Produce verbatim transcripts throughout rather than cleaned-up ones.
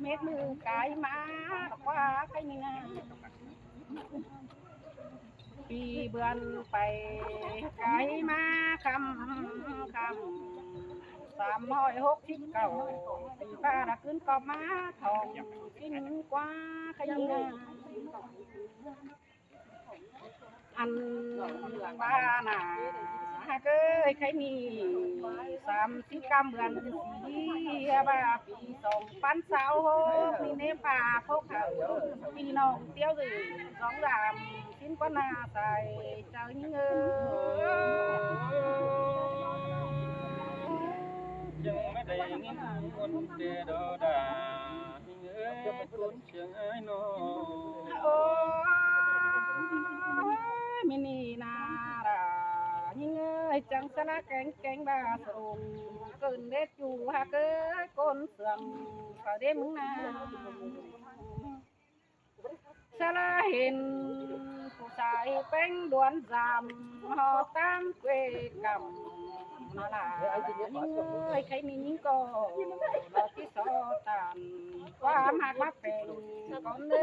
Tết mưa cái má qua cái nhà. Pì bươn pay cái má khăm khăm, sám hỏi hốc síp cảu, pì ba đã cướn cọp má thỏng, xin qua cái nhà. Ăn ba nả hák ơi, khay ꞌnị sám síp căm bươn sí, ba pì song ꞌpắn sáu hốc, ꞌnị ꞌném ba phốc hảư pì ꞌnọng ꞌtiếu ꞌdự song dăm, xin ꞌquá nả sai chaư ꞌnhính ơi. Chăng ꞌmá đảy ꞌnghín ꞌmuôn tê đo đa, ꞌnhính ơi, ꞌcốn Sương ai ꞌnọ. Ôi, mi ꞌnị nả đa, ꞌnhính ơi, chăng sá ꞌlạ kéng kéng ba sông, cơn đét chu hák ơi, ꞌcốn Sương, pha đế mứng nả. Sá ꞌlạ hên phủ sai ꞌpéng đuôn dăm, ꞌhó ꞌtáng quê căm nả đa, ꞌnhính ơi, khay ꞌnị ꞌnhính ꞌcọ ꞌlọ ꞌchí so tản, ꞌquám hák ꞌmá pheng, ꞌcốn ꞌnớ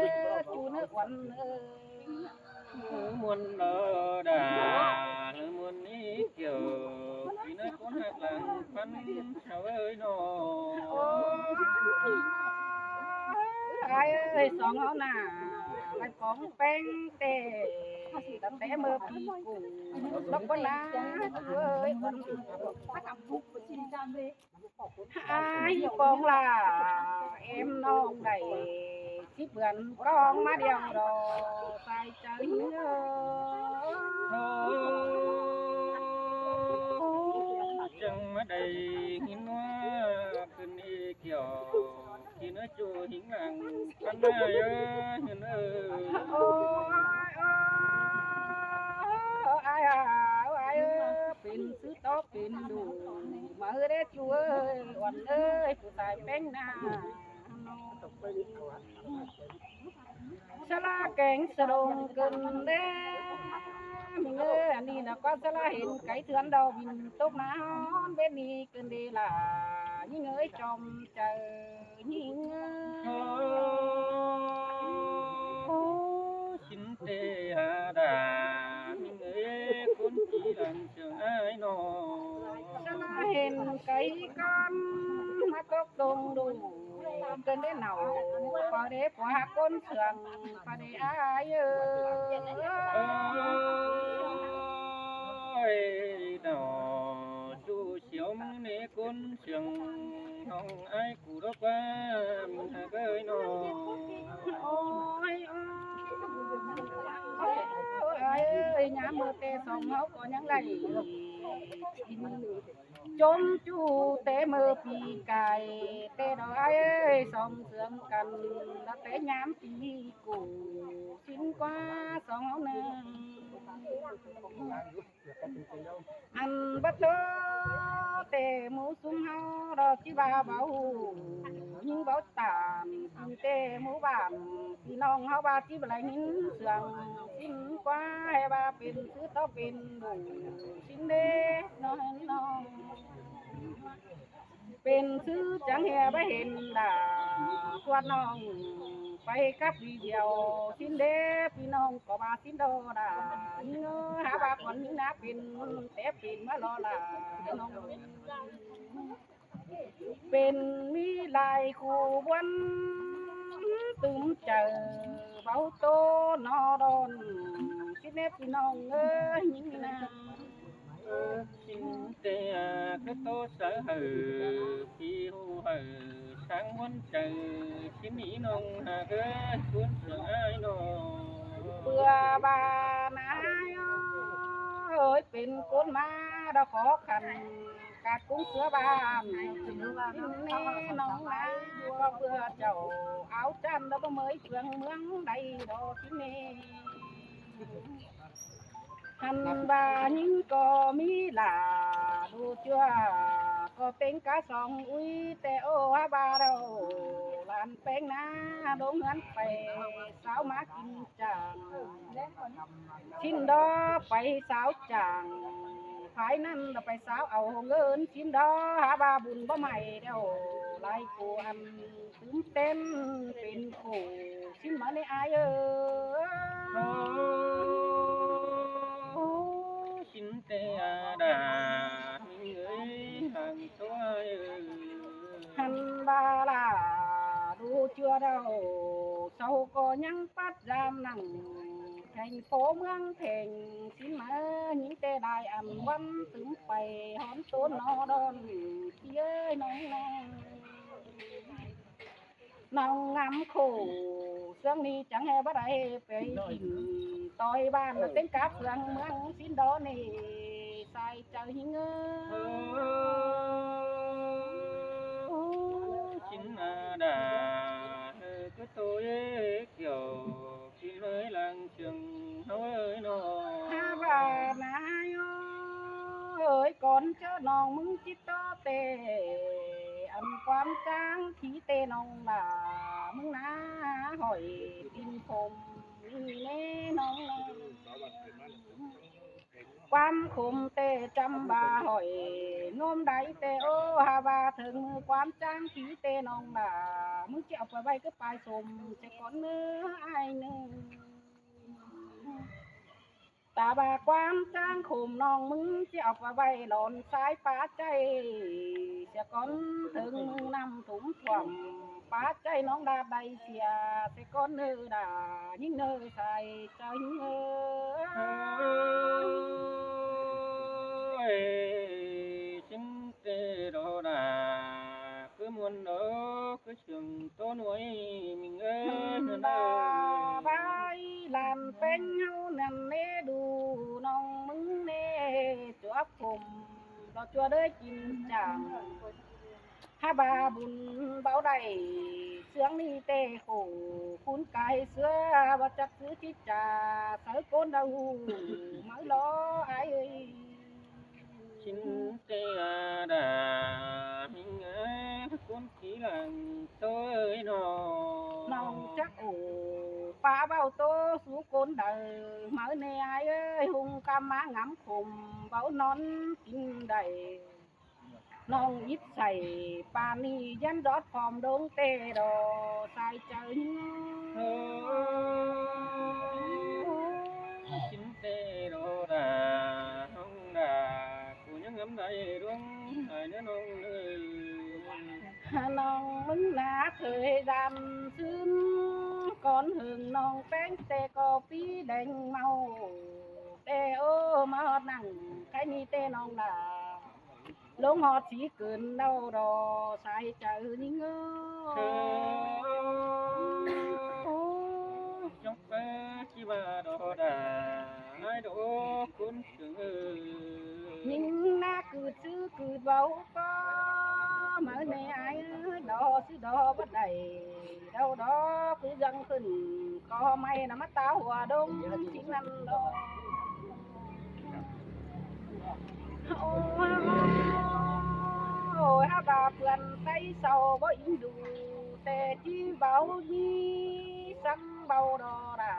chu ꞌnớ uôn ꞌnớ. ꞌMưa ꞌmuôn đo đa, ꞌmưa ꞌmuôn ꞌnị kiẻo, pì ꞌnớ ꞌcốn hák lăng ꞌpắn hảư ơi ꞌnọ. Ôi, ai ơi, song hảư nả, lai póng ꞌpéng tê, ta té ꞌmưa pì củ, lốc ꞌquá nả, ơi, ai póng lả, em ꞌnọng đảy síp bươn cong ꞌmá điêu đo, sai chaư ꞌnhính ơi. Chăng ꞌmá đảy ꞌnghín ꞌnúa cơn ꞌnị kiẻo, kin ꞌnúa chu ꞌhính lăng ꞌpắn ai ơi, ꞌnhính ơi. Ôi, ôi, ôi, ai à, ôi, ai ơi, pên sư tó pên đủ, ꞌmá ơi đé chu ơi, uôn ơi, phủ sai ꞌpéng nả. Sá ꞌlạ kéng sa đông cơn đé, ꞌnhính ơi, ăn ꞌnị nả ꞌquá sá ꞌlạ hên cáy thươn đo bin tốc nả ꞌhón, bết ꞌnị cơn đé lả, ꞌnhính ơi, chom chaư ꞌnhính ơi. Ôi, xin tê hả đà, ꞌnhính ơi, ꞌcốn ꞌchí lăng Sương ai ꞌnọ. Sá ꞌlạ hên cáy con ꞌmá tốc tông đu, cơn đé nảu, pha đé pua hák ꞌcốn Sương, pha đé ai ơi. Ôi, nảu chu siêu ꞌmứng ꞌnị ꞌcốn Sương, ꞌnọng ai củ đốc ꞌquá ꞌmứng hák ơi ꞌnọ. Ôi, ôi, ôi, ai ơi, nhá ꞌmưa tê song hảư ꞌcọ ꞌnhắng đảy chôm chu tê ꞌmưa pì cai, tê đo ai ơi, song Sương căn, ꞌlạ té nhám pì củ, xin ꞌquá song hảư nả. Ăn báu ꞌtố tê ꞌmú ꞌsúm hảư đo ꞌchí ba báu, ꞌnhính báu tản, ăn tê ꞌmú bản, pì ꞌnọng hảư ba ꞌchí ba lai ꞌnghín Sương, xin ꞌquá hảư ba pên sư tó pên đủ, xin đé ꞌnọ ꞌnọng. Pên sư chắng hê báu hên đa, ꞌquá ꞌnọng pay cắp đi điêu, xin đé pì ꞌnọng ꞌcọ ba xin đo đa, ꞌnhính ơi, hả ba ꞌquám ꞌnhính nả pên, té pên ꞌmá lo đa, ꞌnọng. Pên ꞌmí lai khu ꞌbuôn tứm chaư, báu ꞌtố ꞌnọ đon, xin đé pì ꞌnọng ơi, ꞌnhính nả. Ơ, xin tê a, ꞌcứ ꞌtố sáư hảư, phi ꞌhụ hảư, sáng ꞌmuôn chaư, xin ꞌnị ꞌnọng hák ơi, ꞌcốn Sương ai ꞌnọ. Bươn ba nả ai ơi, pên ꞌcốn ꞌmá đo khó khăn, cát cúng sứa ban, xin ꞌnị ꞌnọng nả, ꞌcọ bươn chảu, áo chăn đo báu ꞌmới, Sương ꞌmướng đảy đo, xin ꞌnị. Hăn ba ꞌnhính ꞌcọ ꞌmí lả đu ꞌchua, ꞌcọ ꞌpéng cá song ui té ꞌô hả ba đaư, lăn ꞌpéng nả đông ꞌhướn pay, sáo ꞌmá kin chang. Xin đo pay sáo chang, phái ꞌnặn đo pay sáo au ꞌhông ơn, xin đo hả ba bun báu may đaư. lai khổ ăn tứm têm pên khổ ꞌsịn ꞌmá ꞌnị ai ơi. Ô, ꞌsịn ꞌtẹ a đà, ꞌmí ơi, hàng ꞌtố ai ơi. Hăn ꞌva ꞌlạ ꞌlụk ꞌchưa đaư, sau ꞌcọ ꞌnhắng pắt dăm nẳng thành phố ꞌmướng thành ꞌsịn ꞌmá, ꞌnhính ꞌtẹ lai ăn ꞌvắn tứm pay hón ꞌtốn ꞌno đon, ꞌchí ơi ꞌnọng ꞌnọng. ꞌNọng ngắm khổ, ꞌsướng ꞌnị chắng ꞌhê báu đảy pay kin ꞌtoi bản ꞌtếng cắp phường ꞌmướng ꞌsịn đó ꞌnị, sai chaư ꞌhính ơi. Ô, ꞌchí a đà, ơ, ꞌcứ ꞌtố ê, kiẻo ꞌchí ơi lăng ꞌchương ꞌháu ơi ꞌnọ. Ha ꞌva ꞌnị ơi, cón ꞌchớ ꞌnọng ꞌmứng ꞌchí ꞌtó ꞌtẹ, ăn ꞌquám ꞌcháng thí ꞌtẹ ꞌnọng đà, ꞌmứng ꞌná hỏi tin khôm ꞌnị ꞌnê ꞌnọng. ꞌQuám khôm ꞌtẹ ꞌchăm ꞌva hỏi ꞌnôm đảy ꞌtẹ, ô, ha ꞌva thớng ꞌmự ꞌquám ꞌcháng thí ꞌtẹ ꞌnọng đà, ꞌmứng ꞌchí au pay ꞌvạy ꞌcứ pay sôm, ꞌchí cón ꞌnớ ai ꞌnớ. Ta ꞌva ꞌquám ꞌcháng khôm ꞌnọng ꞌmứng ꞌchí au pay ꞌvạy lon sai pá ꞌchạy, sia cón thớng ꞌmự ꞌnặm tủm thuôm pá ꞌchạy ꞌnọng đà đảy sia, sia cón ꞌnớ đà ꞌhính ꞌnớ sai chaư ꞌhính ơi. Ôi, ꞌchí ꞌtẹ đó đà, ꞌcứ ꞌmuôn đó, ꞌcứ ꞌchương ꞌtố nuối ꞌmính ơi. Hăn ꞌva ꞌva ꞌlạ ꞌpéng ꞌháu ꞌnặn ꞌnê đu ꞌnọng ꞌmứng ꞌnê, chuốp khôm ꞌlọ ꞌchua đới kin chăm. Ha ꞌva bun báu đảy, ꞌsướng ꞌnị ꞌtẹ khổ, khun cai ꞌsứa ꞌva chắc ꞌsứ ꞌchí ꞌchạ, sáư ꞌcốn đaư máư lo ai ơi. ꞌChí ꞌtẹ a đà, ꞌmính ơi, ꞌcốn thí lăng ꞌtố ơi ꞌnọ. ꞌNọng chắc ổ pá báu ꞌtố sú ꞌcốn đaư máư ꞌnê ai ơi, ꞌhung ꞌcắm ꞌmá ngắm khôm báu ꞌnón kin đảy. ꞌNọng ít sai pá ꞌnị dán dót khom đông ꞌtẹ đó sai chaư ꞌhính. Ô, ꞌchí ꞌtẹ đó đà, ꞌnọng đà, ꞌcú ꞌnhắng ngắm đảy ꞌluống ai ꞌnớ ꞌnọng ơi. ꞌNọng ꞌmứng ꞌná thời gian ꞌsướng, cón hưng ꞌnọng ꞌpéng ꞌtẹ ꞌcọ pí đeng ꞌmau. ꞌTẹ ô, ꞌmá ꞌhọt nẳng, khay ꞌnị ꞌtẹ ꞌnọng đà ꞌlống ꞌhọt sí cơn đau đó sai chaư ꞌhính ơi. Chóng pé ꞌchí ꞌva đó đà, ai đó khốn trường ơi. ꞌNhính ꞌná cựt ꞌsứ cựt báu ꞌcọ, máư ꞌnê ai ơi, đó ꞌsứ đó báu đảy, đau đó cứ dăng khửn, ꞌcọ ꞌmạy ꞌnặn ꞌmá táo hua đông ꞌchí ꞌnặn đó. Ôi, ôi, ha ꞌva ꞌpươn ꞌTáy sau báu ính đu, ꞌtẹ ꞌchí báu ꞌmí săng báu đó đà,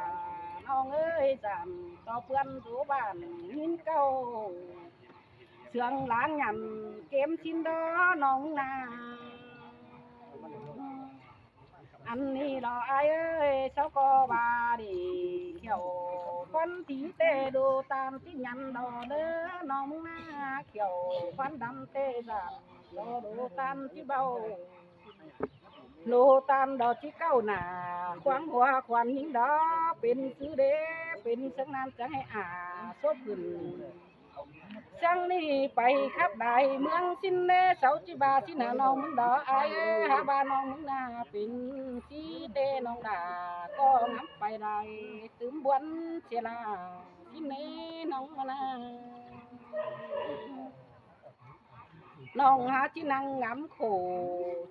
ꞌnọng ơi, dản ꞌto ꞌpươn dú bản ꞌnhính ꞌcau. Sương láng nhẳn kêm ꞌsịn đó ꞌnọng ꞌnạ. Ăn ꞌnị lo ai ơi, sau ꞌcọ ꞌva đi, khiẻo khuôn thí ꞌtẹ đu ꞌtan ꞌchí nhẳn đó ꞌnớ ꞌnọng ꞌnạ, khiẻo khuôn đăm ꞌtẹ dản đó đu ꞌtan ꞌchí báu. Đu ꞌtan đó ꞌchí ꞌcau nả, khoang hua khuôn ꞌnhính đó pên ꞌsứ đế, pên sớng ꞌnặn chắng hê ả sốp khửn. Săng ꞌnị pay khắp đảy ꞌmướng ꞌsịn ꞌnê, sau ꞌchí ꞌva ꞌsịn hả ꞌnọng ꞌmứng đó ai ơi, hả ꞌva ꞌnọng ꞌmứng ꞌnạ pên ꞌchí ꞌtẹ ꞌnọng đà ꞌcọ ngắm pay đảy tứm ꞌbuôn sia ꞌlạ ꞌsịn ꞌnê ꞌnọng ꞌmá ꞌnạ. ꞌNọng hả ꞌchí nẳng ngắm khổ,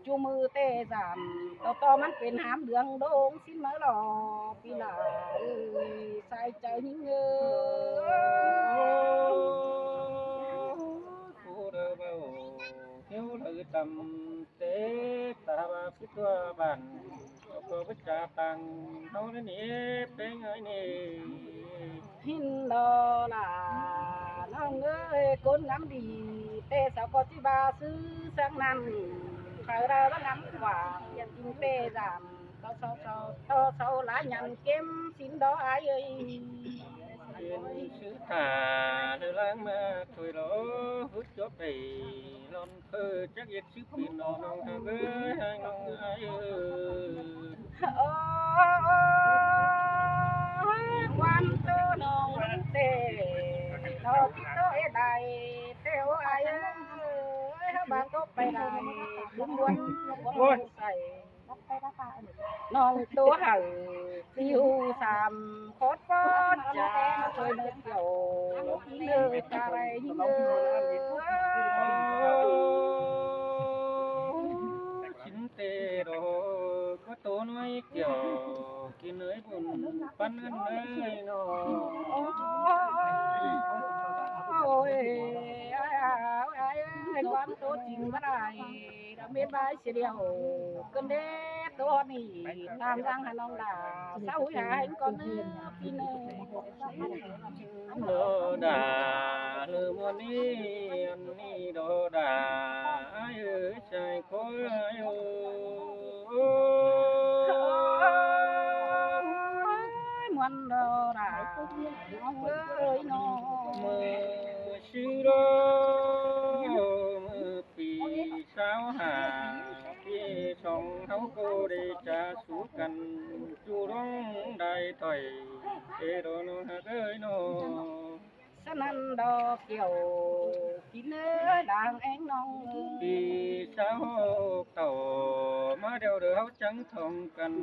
ꞌchu ꞌmự ꞌtẹ dản, ꞌto ꞌto ꞌmắn pên hám đường đông ꞌsịn máư lo, ꞌpi ꞌlạ ơi, sai chaư ꞌhính ơi. Khổ đau báu, hiếu đau tăm, ꞌtẹ ta ꞌva phít ꞌtúa bản, ꞌcọ báu chả tăng, ꞌháu ꞌnị ꞌpéng ơi ꞌnị. ꞌHính đó ꞌlạ ꞌnọng ơi, ꞌcốn ngắm đi, ꞌtẹ sau ꞌcọ ꞌchí ꞌva ꞌsứ săng ꞌnặn. Phaư đaư báu ngắm quảng, kin pê dản, to sau sau, to sau lá nhăn kêm sín đó ai ơi. Yên sư thả, lơ láng mà thôi lố, hút chốt đẩy, lon khơ chắc yên sư pin nó nong hang ơi, hang nong ai ơi. Ơ, quan tố nong tê, nó chỉ tố ê đài, tê ô ai ơi, hả bà tố pê đài, đúng muốn, muốn sai. Nong tố hả, phiêu sam, khót phót, chả, thôi nó kiểu, nơi ta đây, nơi. Chính tê đó, có tố nói kiểu, kin ơi bun păn ăn ơi nó. Ôi, ai, ai, ai, ai, quan tố chính bá đài, đã mê bái xì điêu, cơn đế tố nỉ, tam giang hà nong đà, xã hội hà hánh con ư, pin ơi. Nó đà, lơ mua ni, ăn ni đó đà, ai ơi, sai khối ai ơi. Muôn đó đà, nong ơi nó. Mơ sư đó, mơ pì sao hả, pì song háo cô đi trả sú căn, chú rong đài thỏi, ê đó nó hả ơi nó. Sân ăn đó kiểu, kín ơ đang én nong. Pì sao tỏ, má đeo đờ háo trắng thòng căn,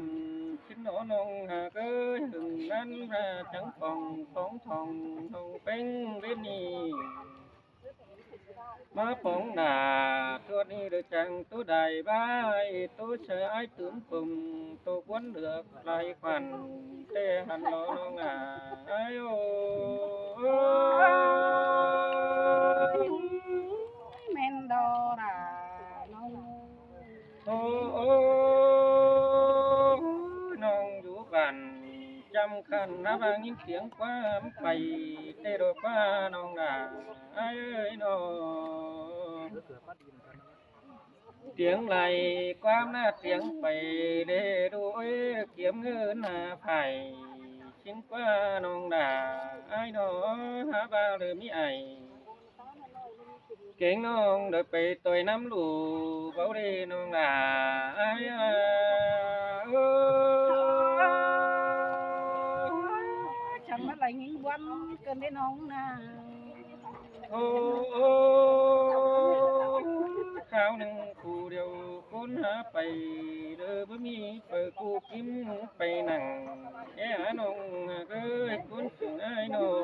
chín nó nong hả ơi, hừng năn ra trắng phòng, phóng thòng, thòng pêng bên nì. Má phóng nả, tuột ni đơ chăng tố đài bái, tố sơ ái tướm phùng, tố cuốn được lai khoản, tê hẳn nó nó ngả, ai ô. Men đó đà, nó. Ô, ô, nong dú bản, chăm khăn nắp vang những tiếng qua ấm pầy, tê đồ qua nong đà, ai ơi nó. Tiếng lai quam na tiếng pầy lê đuôi kiếm ngư na phải, xin qua nong đà ai nó hả ba lư mi ai. Kéng nong đuôi pầy tôi năm lũ báu lê nong đà ai à. Chăm mà lai những buôn cơn đê nong na. Ô, ô, kháo nưng khu điêu cốn hả pầy, đơ bơ mi pầy cu kim pầy nẳng, é hả nông hả gơi cốn sửng ai nô.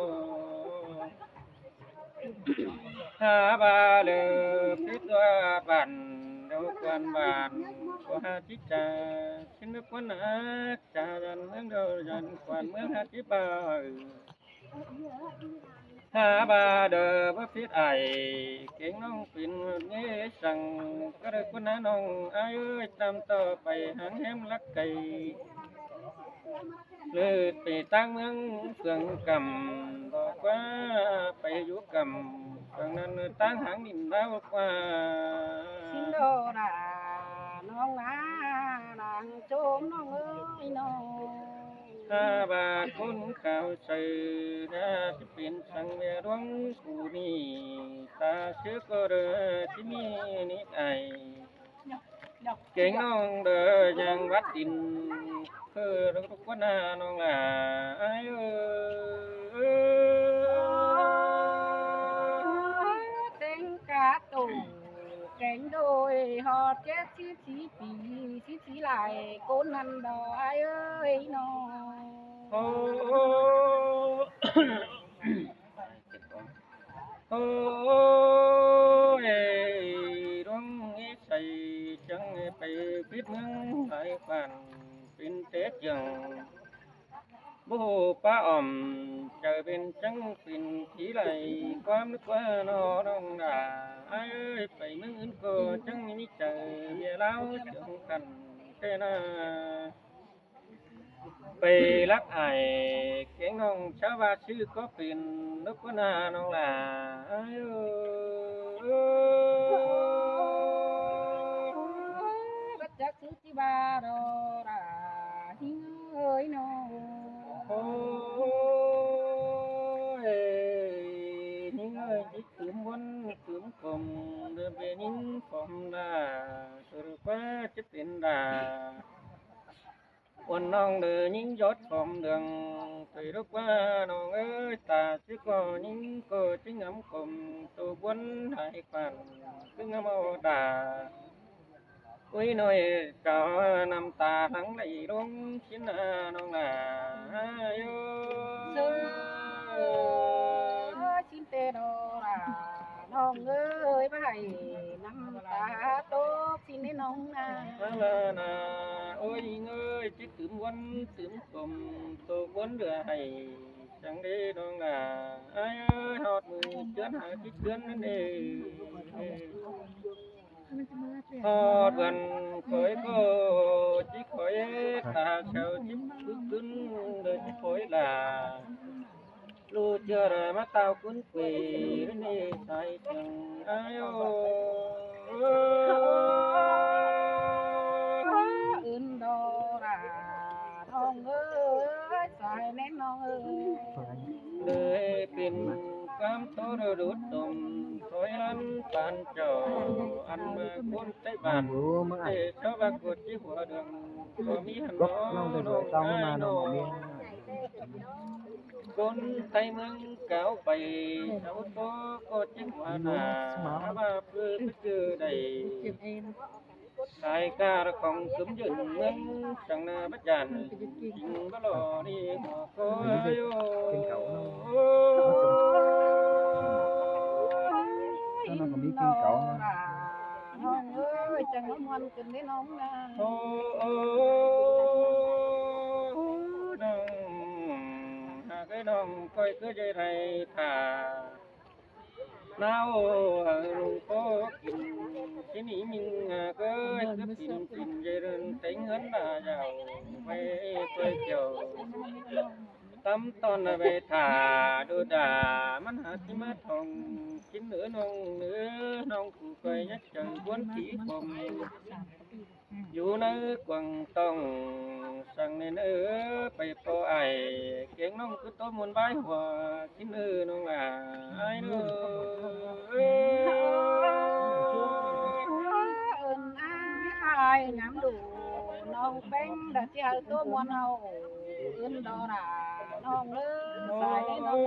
Hả ba lơ phít đoa bản, đâu quan bản, có hả chích trà, xin nước quan hả trà dần, hương đâu dần, quan mương hả chích ba. Hả ba đơ bơ phít ai, kéng nong pin nghe săng, có đơ cuốn hả nong ai ơi, tam tơ pầy háng hém lắc cầy. Lư pì tang mương phường cẩm, đỏ qua pầy dú cẩm, phường năn lư tang háng đỉnh đao qua. Xin đô đà nong ná, đang chôm nong ơi nong. Hả ba cốn kháo sư, đa sư pin săng ve đuống cú ni, ta sư cô đơ sư mi ni ai. Kéng nong đơ yang vắt đin, khư đơ túc quan hả nong là ai ơi. Téng cá tổ, kéng đôi, họt chết xí xí pì, xí xí lai, cốn hăn đò ai ơi nong. Ô, ô. Ô, ê, đuống ê say chăng ê pay phít mương lai khoản pin tết dường. Bố hô pá ỏm, chào bên chăng pin thí lai quam nước qua nó đong đà. Ai ơi, pay mương ưn cô chăng mi chào bia lao chăng khăn tê na. Pay lắc ai, kéng nong cháo ba sư có pin, nốc có na nong là. Ai ơi. chắc chứ chứ ba đó là hính ơi nó. Ôi, hính ơi, chứ tứm ƀuôn, tứm cốm, đưa về nín cốm đà, sửa qua chứ tên đà. Uôn ꞌnọng đơ ꞌnhính dót khom đường, tui đốc ꞌva ꞌnọng ơi, ta ꞌchí ꞌcọ ꞌnhính ꞌcọ ꞌchí ngắm khom, tô ꞌguốn hái khoản, cứ ngắm au đà. Ui, ꞌnọi chảu năm ta lắng đảy ꞌlống, ꞌchí ꞌnọng là, ơ, ơ, ꞌchí tê đó là ꞌnọng ơi, ꞌva hảy năm ta tốc ꞌchí ꞌnị ꞌnọng à. Ơ, là, là, ôi, ꞌnị ơi, ꞌchí tứm ꞌguốn, tứm cốm, tô ꞌguốn đưa hảy, chắng đế ꞌnọng là, ơi, ơi, ꞌhọt ꞌmự ꞌchướn, hả, ꞌchí ꞌchướn ꞌnị. Hót bươn khỏi ꞌcọ, ꞌchí khỏi ta chảu ꞌchí bứk ꞌcứn, đơ ꞌchí khỏi là ꞌlụk ꞌchưa đa ꞌmá táo ꞌcứn quê, ꞌnị sai chăng ai ô. Ưn đó là ꞌnọng ơi, sai ꞌnị ꞌnọng ơi. Đơi pên ꞌquám tô đô đút tôm, khỏi lăn pán chảu, ăn ꞌmá ꞌcốn Tây Bản, ê, chảu ꞌva ꞌcột ꞌchí hua đường, ꞌcọ ꞌmí hẳn đó, ꞌnọng ai ꞌnọng. ꞌCốn Tây ꞌmướng cáo pay, chảu tô ꞌcọ ꞌchí hua nả, ꞌva ꞌpưa ꞌpưa ꞌchư đảy. Sai ꞌca khong cúm dưn ꞌmướng, chắng nả bát dản, chính bá lo đi hua ꞌcọ ai ô. Nó có ꞌmí kinh cáu. ꞌNọng ơi, chắng ꞌmá ꞌmuôn cơn đế ꞌnọng à. Ô, ô, ꞌnọng, hả, cái ꞌnọng coi cứ dơi này thả. ꞌNáo, ơ, ꞌlung ꞌcọ kin, ꞌchí ꞌnị ꞌmính, ơ, ꞌcọ, ơ, ꞌcọ pin, pin dơi rơn téng hớn đa dảo, ꞌvạy ꞌcọ chảu. Tắm ꞌtọn ꞌvạy thả, đô đả, ꞌmắn hả ꞌchí ꞌmá thong, kin ư ꞌnọng, ư ꞌnọng, ꞌcọ ꞌcoi nhắc chắng ꞌguốn thí khom. Dú ꞌnớ quảng tong, săng nên ơ, pay ꞌpo ai, kiêng ꞌnọng cứ tô ꞌmuôn bái hua, kin ư ꞌnọng à, ai ꞌnớ. Ơn ai ngắm đủ, ꞌnọng ꞌpéng đã ꞌchí hảư tô ꞌmuôn hảư, ơn đó là ꞌnọng ꞌnớ, sai ꞌnọng ꞌnớ.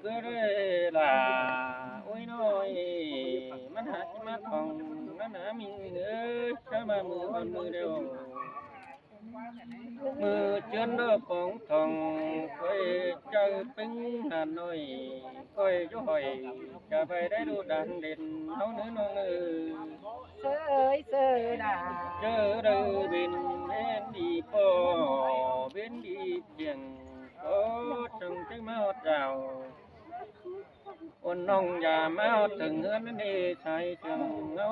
Cứ đơi là, ôi ꞌnọi, ꞌmắn hả ꞌchí ꞌmá thong, ꞌmắn hả ꞌmính ơi, chả ꞌva ꞌmự ꞌvặn ꞌmự điêu. ꞌMự ꞌchướn đơ póng thong, ꞌcoi chaư ꞌpéng Hà Nội, ꞌcoi dú hỏi, chả pay đảy đu đàn đên, ꞌháu ꞌnớ ꞌnọng ơi. Sơi sơi đà. Chớ đơi bến, bến đi ꞌpo, bến đi phiêng, ꞌcọ chắng ꞌchí ꞌmá ꞌhọt dảo. Uôn ꞌnọng dả ꞌmá ꞌhọt tớng ꞌhướn ꞌnị sai chăng ꞌnớ.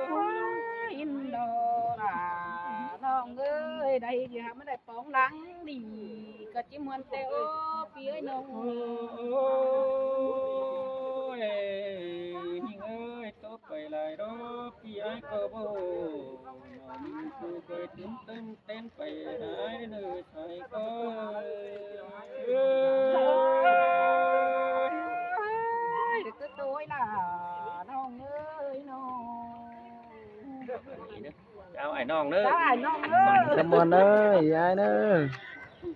Ôi, in đó là ꞌnọng ơi, đảy dư hả ꞌmá đảy póng lăng đi, ꞌcọ ꞌchí ꞌmuôn ꞌtẹ ô, ꞌpi ơi ꞌnọng. Ôi, ꞌnị ơi, tô pay lai đó, ꞌpi ai ꞌcọ báu. Ôi, cứ tôi là ꞌnọng ơi ꞌnọng. Chào ai ꞌnọng ꞌnớ. Chào ai ꞌnọng ꞌnớ. Cảm ơn ơi, ai ꞌnớ.